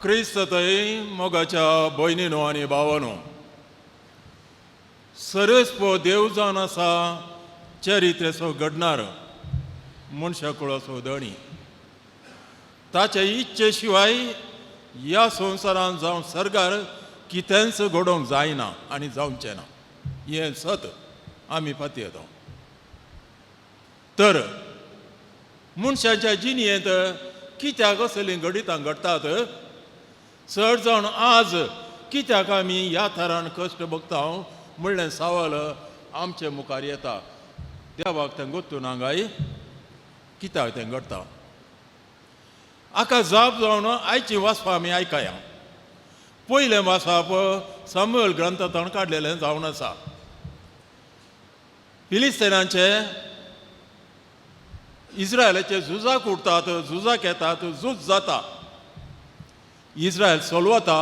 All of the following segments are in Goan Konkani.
क्रिस्त थंय मोगाच्या भयणीनो आनी भावानो, सरस्पो देव जावन आसा चरित्रेचो घडणार मनशा कुळाचो धणी. ताचे इच्छे शिवाय ह्या संवसारांत जावं सर्गार कितेंच घडोवंक जायना आनी जावचें ना, हें सत आमी पातयेता. तर मनशाच्या जिणेंत कित्याक असलीं घडितां घडटात? चड जावन आज कित्याक आमी ह्या थरान कश्ट भोगता म्हणलें सवाल आमचे मुखार येता. देवाक तें गोत्तू ना काय कित्याक तें घडटा? हाका जाप जावन आयची वाचपा आमी आयकया. पयलें वाचप सामुएल ग्रंथांत काडलेलें जावन आसा. फिलिस्तीनाचे इस्रायलाचे झुजाक उठतात, झुजाक येतात, झूज जाता. इस्रायल सोलवता,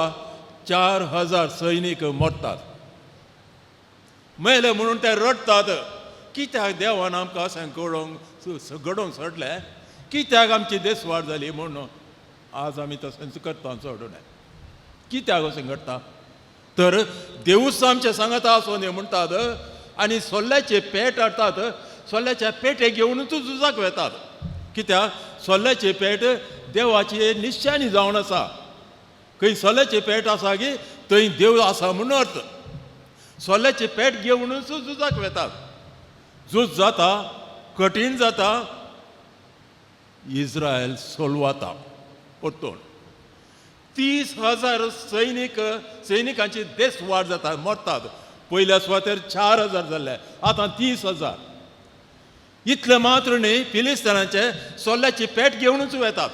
4000 सैनीक मरतात. मेले म्हणून ते रडटात, कित्याक देवान आमकां अशें घडोवंक घडोवंक सोडलें, कित्याक आमची देसवाड जाली म्हणून आज आमी तशेंच करता सोडून. कित्याक अशें घडटा? तर देवूच आमचे सांगता आसूं न्ही म्हणटात आनी सोल्ल्याचे पेट हाडटात. सोल्ल्याच्या पेटे घेवनूच झुजाक वेतात. कित्याक? सोल्ल्याची पेट देवाची निशाणी जावन आसा. खंय सोल्याची पेट आसा की थंय देव आसा म्हणून अर्थ. सोल्याची पेट घेवनूच झुजाक वेतात. झूज जाता, कठीण जाता, इस्रायल सोलवाता. परतून 30,000 सैनीक सैनिकांची देस वाड जाता, मरतात. पयल्या सुवातेर 4000 जाल्ले, आतां 30,000. इतले मात्र न्ही, फिलिस्तानाचे सोल्याची पेट घेवनूच वेतात.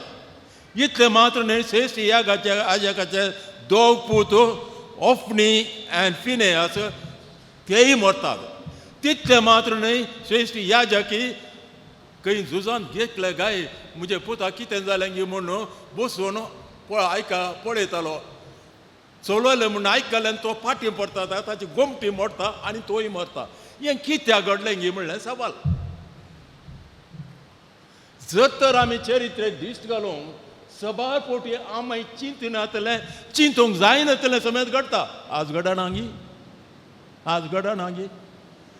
इतले मात्र न्ही, श्रेश्ठ यागाचे आजकाचे दोग पूत ओफनी आनी फिनेयास तेय मरतात. तितले मात्र न्ही, श्रेश्ठ याजकी खंय झुजान घेतले गाय म्हजे पुता कितें जालें गी म्हणून बसून पळय आयका पळयतालो. चलयलें म्हणून आयकलें आनी तो फाटीं पडटा, ताची गोमटी मोडटा आनी तोय मरता. हें कित्याक घडलें गी म्हणलें सवाल. जर तर आमी चरित्रेक दिश्ट घालूंक सबार पोटी आमी चिंतनातलें, चिंतूंक जायनातलें समेत घडटा. आज घडना गी? आज घडना गी?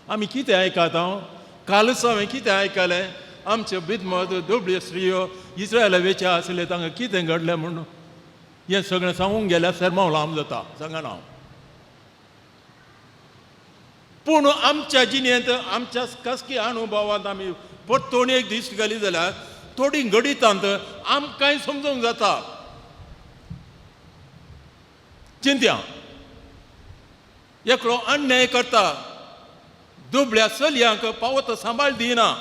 आमी कितें आयकता? कालच हांवें कितें आयकलें, आमचे बिदमत दुबळ्यो स्त्रियो इस्रायला वेचे आसले, तांकां कितें घडलें म्हणून हें सगळें सांगूंक गेल्यार सेरमांव लांब जाता, सांगना हांव. पूण आमच्या जिणेंत आमच्या खासगी अनुभवांत आमी परतून एक दिश्ट घाली जाल्यार थोडी घडितांत आमकांय समजूंक जाता. चिंत्या एकलो अन्याय करता, दुबळ्या चलयांक पावत सांबाळ दिना,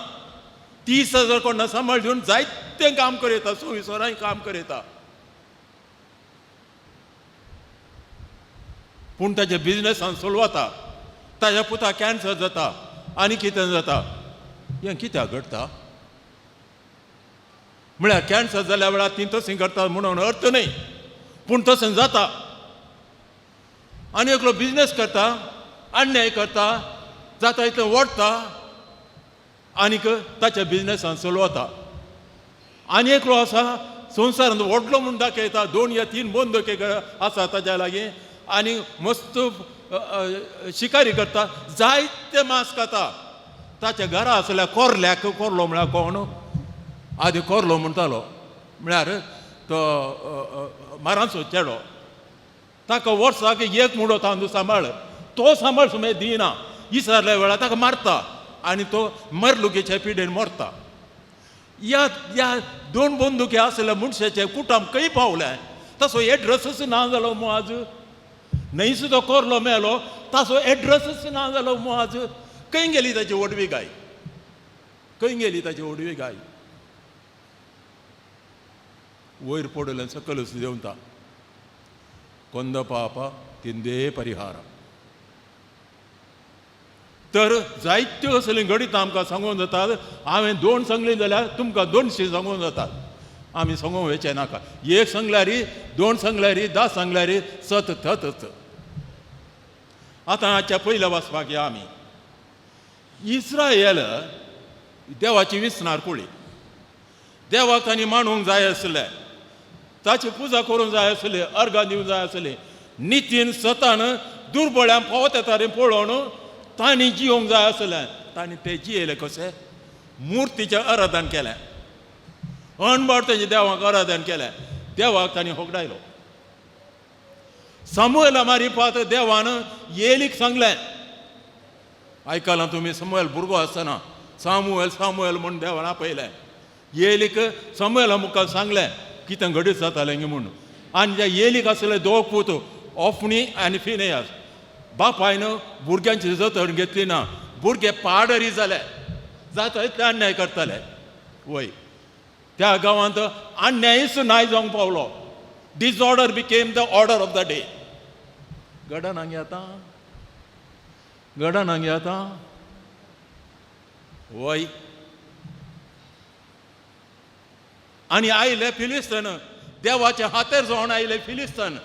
30,000 कोणा सांबाळ दिवन जायतें काम करयता, 24 वरांय काम करयता. पूण ताच्या बिजनेसान सोलवता, ताज्या पुता कॅन्सर जाता आनी कितें जाता. हें कित्याक घडटा? म्हळ्यार कॅन्सर जाल्या वेळार ती तशें करता म्हणून अर्थ न्हय, पूण तशें जाता. आनी एकलो बिजनेस करता, अन्याय करता, जाता इतलें ओडटा आनीक ताच्या बिजनेसान चलवता. आनी एकलो आसा संवसारांत व्हडलो म्हूण दाखयता, 2 या 3 बंदुके आसा ताच्या लागीं आनी मस्त शिकारी करता, जायते मांस खाता. ताच्या घरा आसल्या कोरल्याक, कोरलो म्हळ्यार कोण? आदी कोरलो म्हणटालो, म्हळ्यार तो मारांचो चेडो. ताका वर्साक 1 मुडो तांदूळ सांबाळ, तो सांबाळ सुमेर दिना. विसरल्या वेळार ताका मारता आनी तो मरलुकेच्या पिडेन मरता. ह्या ह्या 2 बंदुके आसल्या मनशाचे कुटुंब खंय पावलें? ताचो एड्रेसच ना जालो मू आज. न्हय सुद्दां कोरलो मेलो, ताचो एड्रेसच ना जालो मू आज. खंय गेली ताची व्हडवी गाय? खंय गेली ताची व्हडवी गाय? वयर पडलें सकलच देंवता. कोंद पाप तिंदे परिहार. तर जायत्यो असलीं गणितां आमकां सांगूंक जातात. हांवें 2 सांगलीं जाल्यार तुमकां 200 सांगूंक जातात. आमी सांगूंक वयचें नाका. 1 सांगल्यार 2 सांगल्यार 10 सांगल्यार सत थतच. आतां आजच्या पयल्या वाचपाक या आमी. इस्रायल देवाची विसणार कुळी, देवाक तांणी मांडूंक जाय आसलें. ताची पुजा करूंक जाय आसली, अर्गां दिवंक जाय आसली. नितीन सतान दुर्बळ्यां पावत येता रे पळोवन तांणी जियोंक जाय आसलें. तांणी ते जियेले कशें? मुर्तीचें आराधन केलें, अणबाड तेंच्या देवाक आराधन केलें, देवाक तांणी होगडायलो. सामुएला मारिफात देवान येलीक सांगलें, आयकलां तुमी? सामुएल भुरगो आसतना सामुएल सामुएल म्हूण देवान आपयलें. येलीक सामुएला मुखार सांगलें कितें घडीत जातालें म्हूण. आनी त्या येलीक आसले दोग पूत, ऑफणी आनी फिनेयास. बापायन भुरग्यांची जतन घेतली ना, भुरगे पाडरी जाले, जाता इतले अन्याय करताले. वय, त्या गांवांत अन्यायच नाय जावंक पावलो. Disorder became the order of the day. घडना गे आतां? घडना गे आतां? वय. आनी आयले फिलिस्तान, देवाच्या हातेर जावन आयले फिलिस्तान.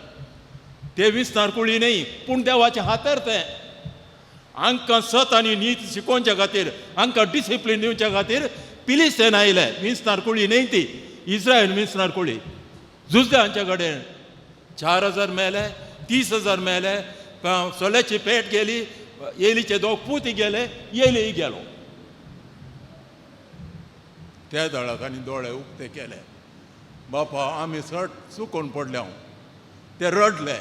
ते विस्तार कुळी न्हय, पूण देवाच्या हातेर ते. हांकां सत आनी नीत शिकोवच्या खातीर, हांकां डिसिप्लीन दिवच्या खातीर फिलिस्तेन आयले. विस्तार कुळी न्हय ती, इस्रायल विस्तार कुळी. झुजले हांच्या कडेन, 4000 मेले, 30,000 मेले. सोल्याची पेट गेली, येलीचे दोग पूत गेले, येली गेलो. त्या दळाक आनी दोळे उक्ते केले. बापा, आमी चड चुकोन पडले हांव. ते रडले,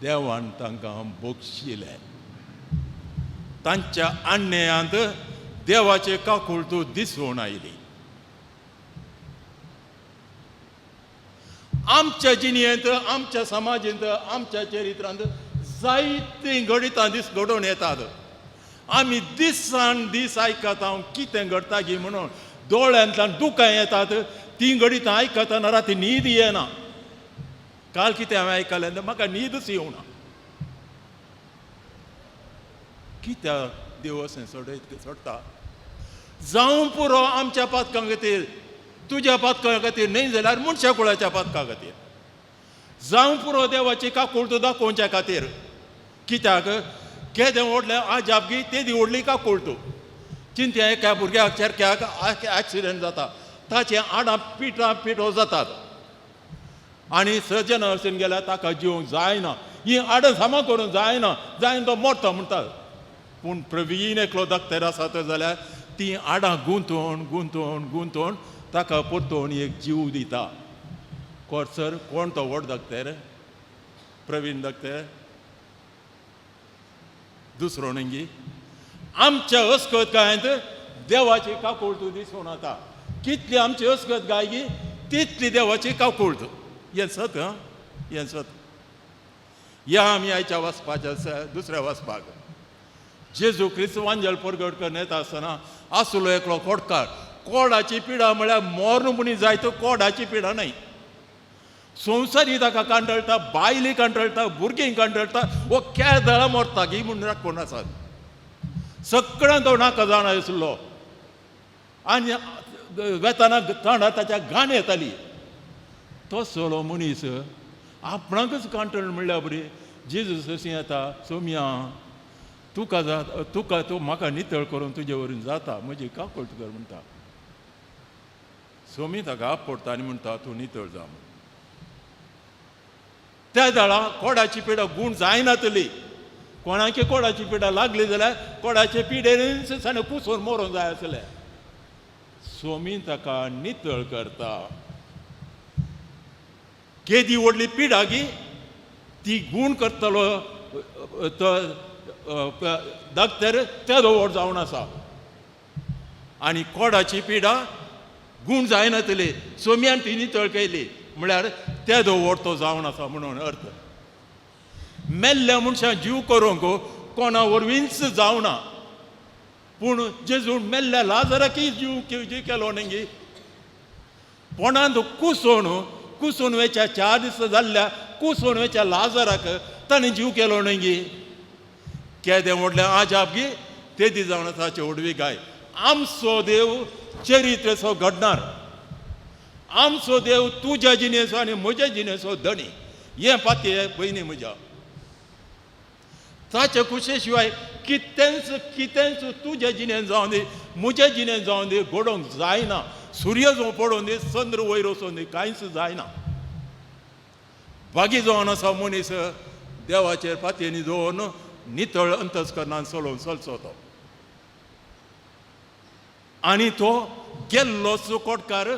देवान तांकां बक्षिले. तांच्या अन्यायांत देवाचे काकुळटू दिसून आयली. आमच्या जिणेंत, आमच्या समाजेंत, आमच्या चरित्रांत जायतीं घडितां दीस घडोवन येतात. आमी दिसान दीस आयकता हांव कितें घडटा गी म्हणून दोळ्यांतल्यान दुकां येतात. तीं घडितां आयकतना राती न्हीद येना. काल कितें हांवें आयकलें, म्हाका न्हीदच येवना. कित्याक देव अशें सोडयत सोडटा? जावं पुरो आमच्या पातकां खातीर, तुज्या पातकां खातीर न्हय जाल्यार मनशा कुळाच्या पातकां खातीर जावं पुरो, देवाची काकूळ तूं दाखोवच्या खातीर. कित्याक केदें व्हडलें आजाप गी, तेदी व्हडली काकूळ तूं. चिंत्या, एका भुरग्याक चेरक्याक एक्सिडंट जाता, ताचे आडां पिठां पिठो जातात आनी सर्जन असेन गेल्यार ताका जिवंक जायना, ही आडां सामा करूंक जायना, जायना तो मरता म्हणटात. पूण प्रवीण एकलो डॉक्टर आसा तर जाल्यार ती आडां गुंतोवन गुंतोवन गुंतोवन ताका परतोवन एक जीव दिता. कोण सर? कोण तो व्हड डॉक्टर? प्रवीण डॉक्टर दुसरो न्ही. आमच्या अस्कत गायंत देवाची काकुळटू दिसून येता. कितली आमची अस्कत गाय गी, तितली देवाची काकुळट. हें सत. हां, हें सत. या आमी आयच्या वचपाच्या दुसऱ्या वचपाक. जेजू क्रिस्त वांजेल परगट करून येता आसतना आसलो एकलो कोडकार. कोडाची पिडा म्हळ्यार मोर्न म्हणी जाय तो कोडाची पिडा न्हय. संवसारी ताका कांटळटा, बायली कांटळटा, भुरगीं कांटळटा. हो केदळा मरता गी म्हूण राखून आसात. सगळ्यांक तो नाका जाणा आसलो आनी वेताना तोंडार ताच्या घाण येताली. तो सलो मनीस आपणाकच कांटळ म्हणल्या बरी जेजू अशी येता, सोमया, तुका जाता, तुका तूं म्हाका नितळ करून तुजे वरून जाता, म्हजी काकूळट कर म्हणटा. सोमी ताका आपडटा आनी म्हणटा, तूं नितळ जा म्हूण. त्या दळा कोडाची पिडा गूण जायनातली. कोणाकी कोडाची पिडा लागली जाल्यार कोडाचे पिडेनच साणें कुसून मरोंक जाय आसलें. सोमी ताका नितळ करता. केदी व्हडली पिडा गी ती, गूण करतलो तो डॉक्टर तेदो व्हड जावन आसा आनी कोडाची पिडा गूण जायनातली, सोम्यान ती नितळ केली म्हळ्यार तेदो व्हड तो जावन आसा म्हणून अर्थ. मेल्ल्या मनशां जीव करूंक कोणा वरवींच जावना, पूण जेजून मेल्ल्या लाजराकय जीव जीव केलो न्ही. पोणांत कुसोवन कुसून वेच्या 4 दीस जाल्ल्या कुसून वेच्या लाजराक ताणें जीव केलो न्ही. केदें व्हडलें आजाप गी, तेदी जावन ताची व्हडवी गाय. आमचो देव चरित्रेचो घडणार, आमचो देव तुज्या जिणेचो आनी म्हज्या जिणेचो धणी. हें पातये भयणी म्हज्या, ताच्या खुशे शिवाय कितेंच कितेंच तुज्या जिणेन जावन दी, म्हज्या जिणेन जावन दी, घडोवंक जायना. सूर्य जो पडोवन दी, चंद्र वयर वचोन दी, कांयच जायना. बागी जावन आसा मनीस देवाचेर पातयेनी दवरून नितळ अंतस्करणान चलोवन चलचो तो. आनी तो गेल्लोच कोटकार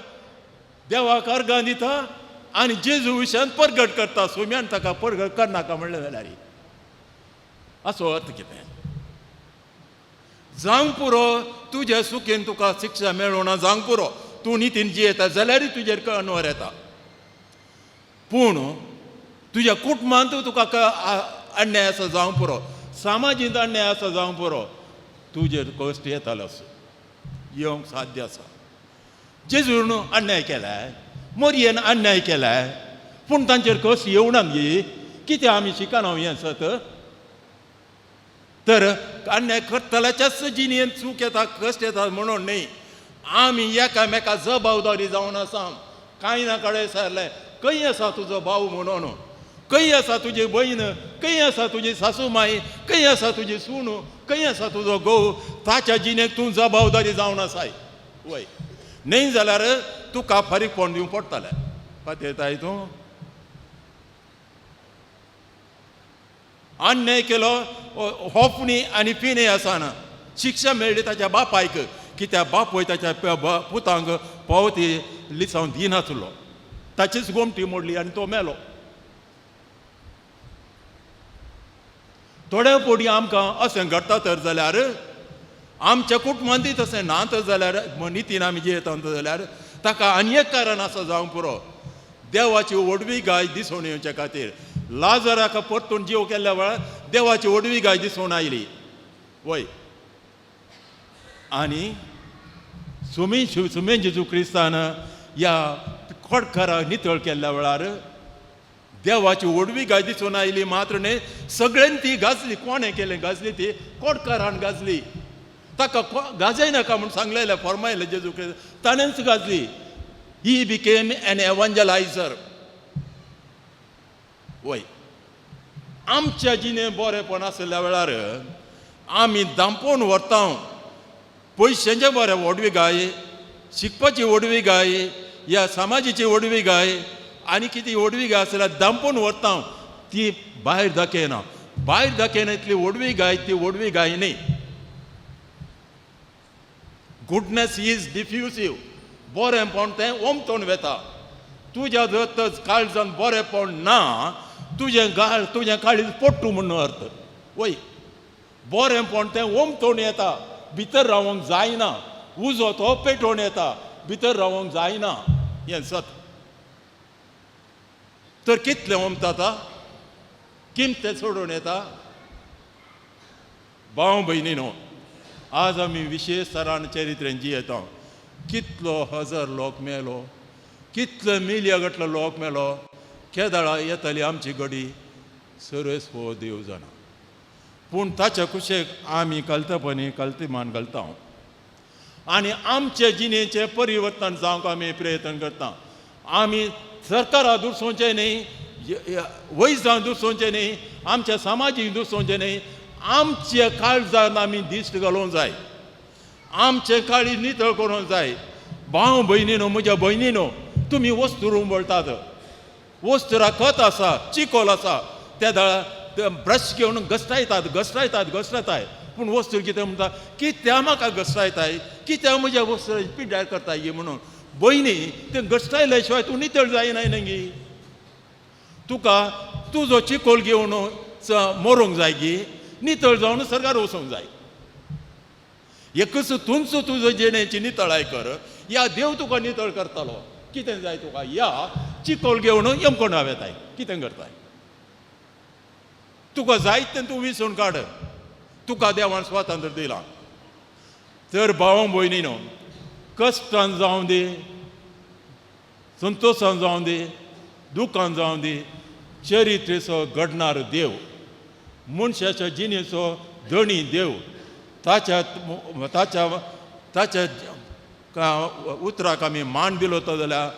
देवाक अर्गां दिता आनी जेजू विशयान परगट करता. सोम्यान ताका परगट करनाका म्हणलें जाल्यार असो अर्थ कितें? जावंक पुरो तुज्या सुकेन तुका शिक्षा मेळना, जावंक पुरो तूं नितीन जियेता जाल्यारूय तुजेर अनवर येता, पूण तुज्या कुटुंबांत तुका अन्याय आसा जावंक पुरो, समाजींत अन्याय आसा जावंक पुरो, तुजेर कश्ट येतालो असो येवंक साध्य आसा. जेजून अन्याय केलाय, मोरयेन अन्याय केलाय, पूण तांचेर कश्ट येवना गी? कितें आमी शिकना हें सत? तर अन्याय करतल्याच्याच जिणेंत चूक येता, कश्ट येता म्हणून न्ही. आमी एकामेका जबाबदारी जावन आसा. कांय ना कडेन सरलें, खंय आसा तुजो भाव म्हणून, खंय आसा तुजी भयण, खंय आसा तुजी सासू माई, खंय आसा तुजी सून, खंय आसा तुजो घोव, ताच्या जिणेक तूं जबाबदारी जावन आसाय वय. न्हय जाल्यार तुका फारीकपण दिवंक पडटलें. पातयेताय तूं अन्याय केलो. होफणी आनी पिने आसना शिक्षा मेळ्ळी ताच्या बापायक, कित्याक बापूय ताच्या पुतांक पावती लिसांव दिनासलो. ताचीच गोमटी मोडली आनी तो मेलो. थोड्या फावटी आमकां अशें घडटा तर जाल्यार आमच्या कुटुंबांतूय तशें ना तर जाल्यार नितीन आमी जियेता जाल्यार ताका आनी एक कारण आसा जावंक पुरो, देवाची व्हडवी गाय दिसून येवच्या खातीर. लाजराक परतून जीव केल्ल्या वेळार देवाची व्हडवी गाय दिसून आयली वय. आनी सुमी सुमे जेजू क्रिस्तान ह्या खोडकाराक नितळ केल्ल्या वेळार देवाची व्हडवी गाय दिसून आयली मात्र न्हय, सगळ्यांनी ती गाजली. कोणें केलें गाजली? ती कोटकारान गाजली. ताका गाजयनाका म्हूण सांगलेलें, फॉर्मायलें जेजू क्रिस्त, ताणेंच गाजली. He became an evangelizer. वय, आमच्या जिणे बरेंपण आशिल्ल्या वेळार आमी दांपोवन व्हरता पयशांचें बरें व्हडवी गाय, शिकपाची व्हडवी गाय, या समाजाची व्हडवी गाय, आनी कितें व्हडवी गाय आसल्यार दांपोवन व्हरता, ती भायर दाखयना. भायर दाखयना इतली व्हडवी गाय, ती व्हडवी गाय न्ही. Goodness is डिफ्युसीव. बरेंपण तें ओमतोण वेता. तुज्या जर काळजान बरेंपण ना, तुजें गाळ तुजें काळीज पोट्टू म्हूण अर्थ वय. बरेंपण तें ओमतोण येता, भितर रावंक जायना. उजो तो पेटोवन येता, भितर रावंक जायना. हें सत. तर कितलें ओमता, किमतें सोडून येता. भाव भयणी न्हू, आज आमी विशेश तरान चरित्रेन जियेता. कितलो हजार लोक मेलो, कितले मिलिया गटलो लोक मेलो. केदळा येताली आमची घडी, सरस हो देव जाणा. पूण ताच्या कुशेक आमी कल्तपणी कल्तिमान घालता आनी आमचे जिणेचें परिवर्तन जावंक आमी प्रयत्न करता. आमी सरकारा दुसोवचें न्ही, वैजां दुसोवचें न्ही, आमच्या समाजीक दुसोवचें न्ही. आमच्या काळजान आमी दिश्ट घालूंक जाय, आमचें काळीज नितळ करूंक जाय. भाव भयणीनो, म्हज्या भयणीनो, तुमी वस्तू उंबळटात, वस्तुरा खत आसा, चिकोल आसा, त्या दळा ब्रश घेवन घसटायतात घसटायतात घसटायताय. पूण वस्तू कितें म्हणटा, कित्या म्हाका घसटायताय, कित्या म्हज्या वस्तू पिड्ड्यार करताय गी म्हणून. भयणी, तें घसटायल्या शिवाय तूं नितळ जायना न्ही. तुका तुजो चिकोल घेवन मरूंक जाय गी, नितळ जावन सरकार वचूंक जाय. एकच तूंच तुजो जिणेची नितळाय कर, या देव तुका नितळ करतलो. कितें जाय तुका, या चिकोल घेवन यमकोंडा वेताय, कितें करताय? तुका जाय तें तूं विसून काड, तुका देवान स्वातंत्र्य दिलां. तर भाव भयणीनो, कश्टान जावं दी, संतोशान जावं दी, दुखान जावं दी, चरित्रेचो घडणार देव, मनशाच्या जिणेचो धणी देव, ताच्या ताच्या ताच्या उतराक आमी मान दिलो तो जाल्यार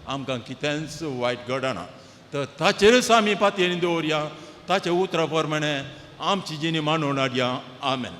आमकां कितेंच वायट घडना. तर ताचेरच आमी पातयेन दवरया, ताच्या उतरा प्रमाणे आमची जिणी मांडून हाडया. आमेन.